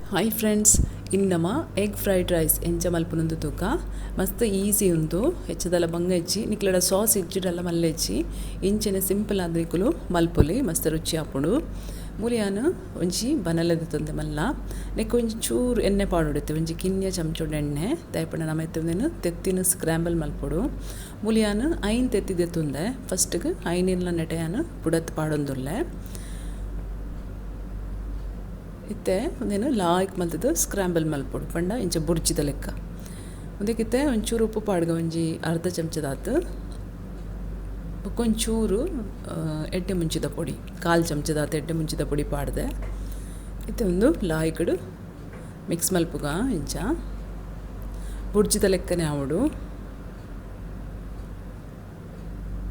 Hi friends, ಇನ್ನಮ egg fried rice ಎಂಚ ಮಲ್ಪುನಂದು ತೂಕ ಮಸ್ತ್ ಈಸಿ ಉಂದು. ಹೆಚ್ಚದಲ್ಲ ಬಂಗಜ್ಜಿ ನಿಕ್ಲಡ ಸಾಸ್ ಇಜ್ಜಿಡಲ್ಲ ಮಲ್ಲೆಜ್ಜಿ ಇಂಚನೆ ಸಿಂಪಲ್ ಆದ ನಿಕುಲು ಮಲ್ಪೊಲಿ, ಮಸ್ತ್ ರುಚಿ ಆಪುಂಡು. ಮೂಲಿಯಾನ ಒಂಜಿ ಬನಲದ ತೊಂದೆ ಮಲ್ಲ ನೆಕ್ ಒಂಜಿ ಚೂರು ಎಣ್ಣೆ ಪಾಡೊಡುತ್ತೆ, ಒಂಜಿ ಕಿನ್ಯ ಚಮಚೊಡು ಎಣ್ಣೆ ದಯಪಂಡ ನಮ ಎತ್ತುಂದೇನು ತೆತ್ತಿನ ಸ್ಕ್ರಾಂಬಲ್ ಮಲ್ಪೊಡು. ಮೂಲಿಯಾನ ಐನ್ ತೆತ್ತಿದೆ ತುಂದೆ ಫಸ್ಟ್ಗೆ ಐನಿಲ್ಲ ನೆಟೆಯಾನ ಪುಡತ್ ಪಾಡೊಂದುಲ್ಲೆ. ಇತ್ತೆ ಒಂದೇನು ಲಾಯ್ಕ್ ಮಲ್ತದು ಸ್ಕ್ರಾಂಬಲ್ ಮಲ್ಪೊಡು ಪಂಡ ಇಂಚ ಬುರ್ಜಿದ ಲೆಕ್ಕ. ಒಂದಕ್ಕಿತ್ತೆ ಒಂಚೂರು ಉಪ್ಪು ಪಾಡ್ಗ, ಒಂಜಿ ಅರ್ಧ ಚಮಚದಾತು, ಬೊಕ್ಕೊಂಚೂರು ಎಡ್ಡೆ ಮುಂಚಿದ ಪೊಡಿ, ಕಾಲು ಚಮಚದಾತು ಎಡ್ಡೆ ಮುಂಚಿದ ಪೊಡಿ ಪಾಡ್ದೆ. ಇತ್ತೆ ಒಂದು ಲಾಯ್ಕಡು ಮಿಕ್ಸ್ ಮಲ್ಪುಗ, ಇಂಚ ಬುರ್ಜಿದ ಲೆಕ್ಕನೆ ಆವಡು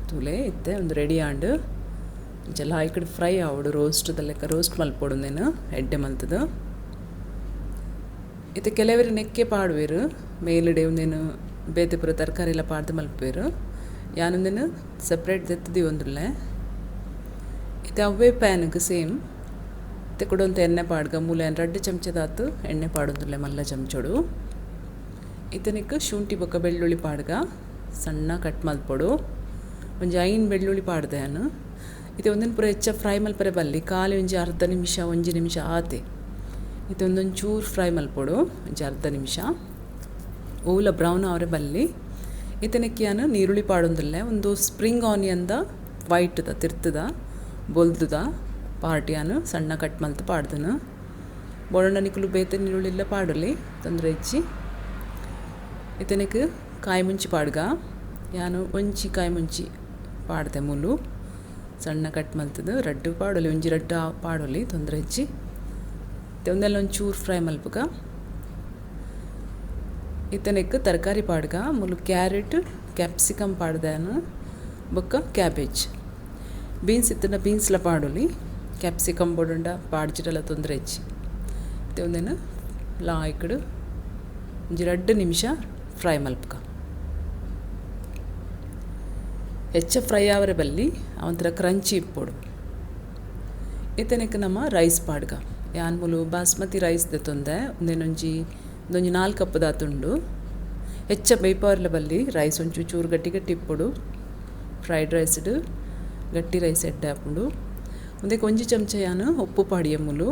ತೂಲೆ. ಇತ್ತೆ ಒಂದು ರೆಡಿ ಆಂಡು ಇಂಚ ಲಾಯ್ಕಡ್ ಫ್ರೈ ಆವಡು, ರೋಸ್ಟ್ ಲೆಕ್ಕ ರೋಸ್ಟ್ ಮಲ್ಪೊಡು ನೇನು ಎಡ್ಡೆ ಮಲ್ತದು. ಇತ್ತೆ ಕೆಲವರು ನೆಕ್ಕೆ ಪಾಡುವೆರು, ಮೇಲುಡೆ ಒಂದೇನು ಬೇತೆ ಪೂರ ತರಕಾರಿ ಎಲ್ಲ ಪಾಡ್ದು ಮಲ್ಪುವೆರು. ಯಾನೊಂದೇನು ಸಪ್ರೇಟ್ ದೆತ್ತದಿ ಒಂದುಲ್ಲೆ. ಇತ್ತೆ ಅವೇ ಪ್ಯಾನ್ಗೆ ಸೇಮ್ ಇತ್ತೆ ಕುಡೊಂತ ಎಣ್ಣೆ ಪಾಡ್ಗ, ಮೂಲೆ ರಡ್ಡು ಚಮಚದಾತು ಎಣ್ಣೆ ಪಾಡೊಂದುಲ್ಲೆ ಮಲ್ಲ ಚಮಚೊಡು. ಇತ್ತನಿಕ್ ಶುಂಠಿ ಬೊಕ್ಕ ಬೆಳ್ಳುಳ್ಳಿ ಪಾಡ್ಗ, ಸಣ್ಣ ಕಟ್ ಮಲ್ಪೊಡು. ಒಂಜಿ 5 ಬೆಳ್ಳುಳ್ಳಿ ಪಾಡ್ದೆ ಯಾನು. ಇತ್ತೆ ಒಂದಿನ ಪೂರ ಹೆಚ್ಚ ಫ್ರೈ ಮಲ್ಪರೆ ಬಲ್ಲಿ, ಖಾಲಿ ಒಂಜಿ ಅರ್ಧ ನಿಮಿಷ ಒಂಜಿ ನಿಮಿಷ ಆತೆ. ಇತ್ತೆ ಒಂದೊಂದು ಚೂರು ಫ್ರೈ ಮಲ್ಪೊಡು ಒಂಜಿ ಅರ್ಧ ನಿಮಿಷ, ಓಲ ಬ್ರೌನ್ ಅವರೆ ಬಲ್ಲಿ. ಇತ್ತನಕ್ಕೆ ಯಾನು ನೀರುಳ್ಳಿ ಪಾಡೊಂದುಲ್ಲೆ, ಒಂದು ಸ್ಪ್ರಿಂಗ್ ಆನಿಯನ್ದ ವೈಟ್ದ ತಿರ್ತದ ಬೊಲ್ದುದ ಪಾರ್ಟಿಯಾನು ಸಣ್ಣ ಕಟ್ ಮಲ್ತು ಪಾಡ್ದನು. ಬೋಡಂಡ ನಿಕುಲು ಬೇತೆ ನೀರುಳ್ಳಿಲ್ಲ ಪಾಡಲಿ, ತೊಂದರೆ ಹೆಚ್ಚಿ. ಇತ್ತನಕ್ಕೆ ಕಾಯಿ ಮುಂಚಿ ಪಾಡ್ಗ, ಯಾನು ಒಂಜಿ ಕಾಯಿ ಮುಂಚಿ ಪಾಡ್ದೆ ಮೂಲು ಸಣ್ಣ ಕಟ್ ಮಲ್ತದು. ರಡ್ಡು ಪಾಡೊಲಿ, ಒಂಜಿ ರಡ್ಡು ಪಾಡೊಲಿ, ತೊಂದರೆ ಹೆಚ್ಚಿ. ಒಂದೆಲ್ಲ ಒಂಚೂರು ಫ್ರೈ ಮಲ್ಪುಗ. ಇತ್ತನೆಕ್ ತರಕಾರಿ ಪಾಡ್ಗ, ಮೂಲು ಕ್ಯಾರೆಟ್ ಕ್ಯಾಪ್ಸಿಕಮ್ ಪಾಡ್ದಾನು, ಬೊಕ್ಕ ಕ್ಯಾಬೇಜ್ ಬೀನ್ಸ್ ಇತ್ತನ ಬೀನ್ಸ್ಲ ಪಾಡೊಲಿ, ಕ್ಯಾಪ್ಸಿಕಮ್ ಬೋಡುಂಡ ಪಾಡ್ಜಿಡಲ ತೊಂದರೆ ಹೆಚ್ಚಿ. ಇತ್ತೆ ಒಂದೇನು ಲಾಯ್ಕಡು ಒಂಜಿ 2 ನಿಮಿಷ ಫ್ರೈ ಮಲ್ಪುಗ. ಹೆಚ್ಚ ಫ್ರೈ ಆವರೆ ಬಲ್ಲಿ, ಅವಂತರ ಕ್ರಂಚಿ ಇಪ್ಪೊಡು. ಇತ್ತನೆಕ್ ನಮ್ಮ ರೈಸ್ ಪಾಡ್ಗ, ಯಾನ್ ಮೂಲು ಬಾಸ್ಮತಿ ರೈಸ್ ದೆತ್ತೊಂದೆ. ಒಂದೇನೊಂಜಿ ಒಂದೊಂಜಿ 4 ಕಪ್ ದಾತುಂಡು. ಹೆಚ್ಚ ಬೇಯ್ಪವರ್ಲ ಬಲ್ಲಿ ರೈಸ್, ಒಂಚೂರು ಚೂರು ಗಟ್ಟಿ ಗಟ್ಟಿ ಇಪ್ಪೊಡು. ಫ್ರೈಡ್ ರೈಸ್ಡ್ ಗಟ್ಟಿ ರೈಸ್ ಎಡ್ಡೆ ಆಪುಂಡು. ಒಂದಕ್ಕೆ ಒಂಜಿ ಚಮಚ ಯಾನು ಉಪ್ಪು ಪಾಡಿಯ ಮೂಲು,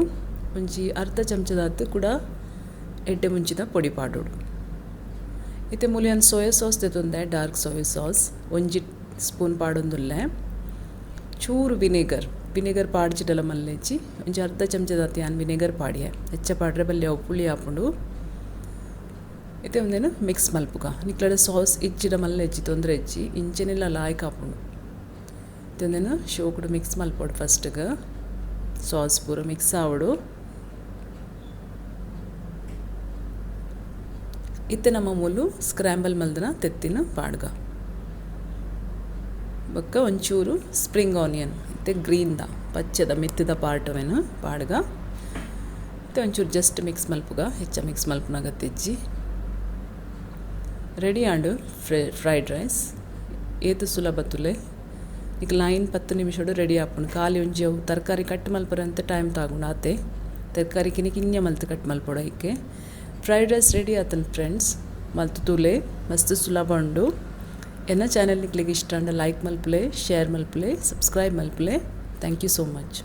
ಒಂಜಿ ಅರ್ಧ ಚಮಚದಾತು ಕೂಡ ಎಡ್ಡೆ ಮುಂಚಿದ ಪೊಡಿ ಪಾಡೋಡು. ಇತ್ತೆ ಮೂಲು ಯಾನ್ ಸೋಯಾ ಸಾಸ್ ದೆತ್ತೊಂದೆ, ಡಾರ್ಕ್ ಸೋಯಾ ಸಾಸ್ ಒಂಜಿ ಸ್ಪೂನ್ ಪಾಡೊಂದುಲ್ಲೆ. ಚೂರು ವಿನೆಗರ್, ವಿನೆಗರ್ ಪಾಡ್ಜಿಡಲ ಮಲ್ಲೆಜ್ಜಿ, ಒಂಜಿ ಅರ್ಧ ಚಮಚದಾತು ಯಾನ್ ವಿನೆಗರ್ ಪಾಡಿಯೆ. ಹೆಚ್ಚ ಪಾಡ್ರೆ ಬಲ್ಲಿ ಅವು ಪುಳಿ ಆಪುಂಡು. ಇತ್ತೆ ಒಂದೇನು ಮಿಕ್ಸ್ ಮಲ್ಪುಗ. ನಿಕ್ಲಡ ಸಾಸ್ ಇಜ್ಜಿಡ ಮಲ್ಲೆಜ್ಜಿ, ತೊಂದರೆ ಹೆಚ್ಚಿ, ಇಂಚೆನೆಲ್ಲ ಲಾಯ್ಕ್ ಆಪುಂಡು. ಇತ್ತೆ ಒಂದೇನು ಶೋಕುಡು ಮಿಕ್ಸ್ ಮಲ್ಪೊಡು. ಫಸ್ಟ್ಗೆ ಸಾಸ್ ಪೂರ ಮಿಕ್ಸ್ ಆವಡು. ಇತ್ತೆ ನಮ್ಮ ಮೂಲು ಸ್ಕ್ರಾಂಬಲ್ ಮಲ್ದನ ತೆತ್ತಿನ ಪಾಡ್ಗ, ಬೊಕ್ಕ ಒಂಚೂರು ಸ್ಪ್ರಿಂಗ್ ಆನಿಯನ್ ಇತ್ತೆ ಗ್ರೀನ್ದ ಪಚ್ಚದ ಮಿತ್ತದ ಪಾರ್ಟವೇನು ಪಾಡ್ಗ. ಇತ್ತೆ ಒಂಚೂರು ಜಸ್ಟ್ ಮಿಕ್ಸ್ ಮಲ್ಪುಗ, ಹೆಚ್ಚ ಮಿಕ್ಸ್ ಮಲ್ಪುನಾಗ ತೆಜ್ಜಿ. ರೆಡಿ ಆಂಡು ಫ್ರೈಡ್ ರೈಸ್. ಏತು ಸುಲಭ ತುಲೆ, ಈಗ ಲೈನ್ 10 ನಿಮಿಷಡು ರೆಡಿ ಆಪುಂಡು. ಖಾಲಿ ಒಂಜಿ ಅವು ತರಕಾರಿ ಕಟ್ ಮಲ್ಪರೆ ಅಂತ ಟೈಮ್ ತಾಗುಂಡು ಆತೆ, ತರಕಾರಿ ಕಿನಿ ಕಿನ್ಯ ಮಲ್ತು ಕಟ್ ಮಲ್ಪೊಡು ಐಕೆ. ಫ್ರೈಡ್ ರೈಸ್ ರೆಡಿ ಆತನ್ ಫ್ರೆಂಡ್ಸ್, ಮಲ್ತು ತುಲೆ, ಮಸ್ತ್ ಸುಲಭ ಉಂಡು. ಎನ್ನ ಚಾನೆಲ್ ನಿಕ್ಲೆಗ್ ಇಷ್ಟ ಅಂಡ ಲೈಕ್ ಮಲ್ಪುಲೆ, ಶೇರ್ ಮಲ್ಪುಲೆ, ಸಬ್ಸ್ಕ್ರೈಬ್ ಮಲ್ಪುಲೆ. Thank you so much.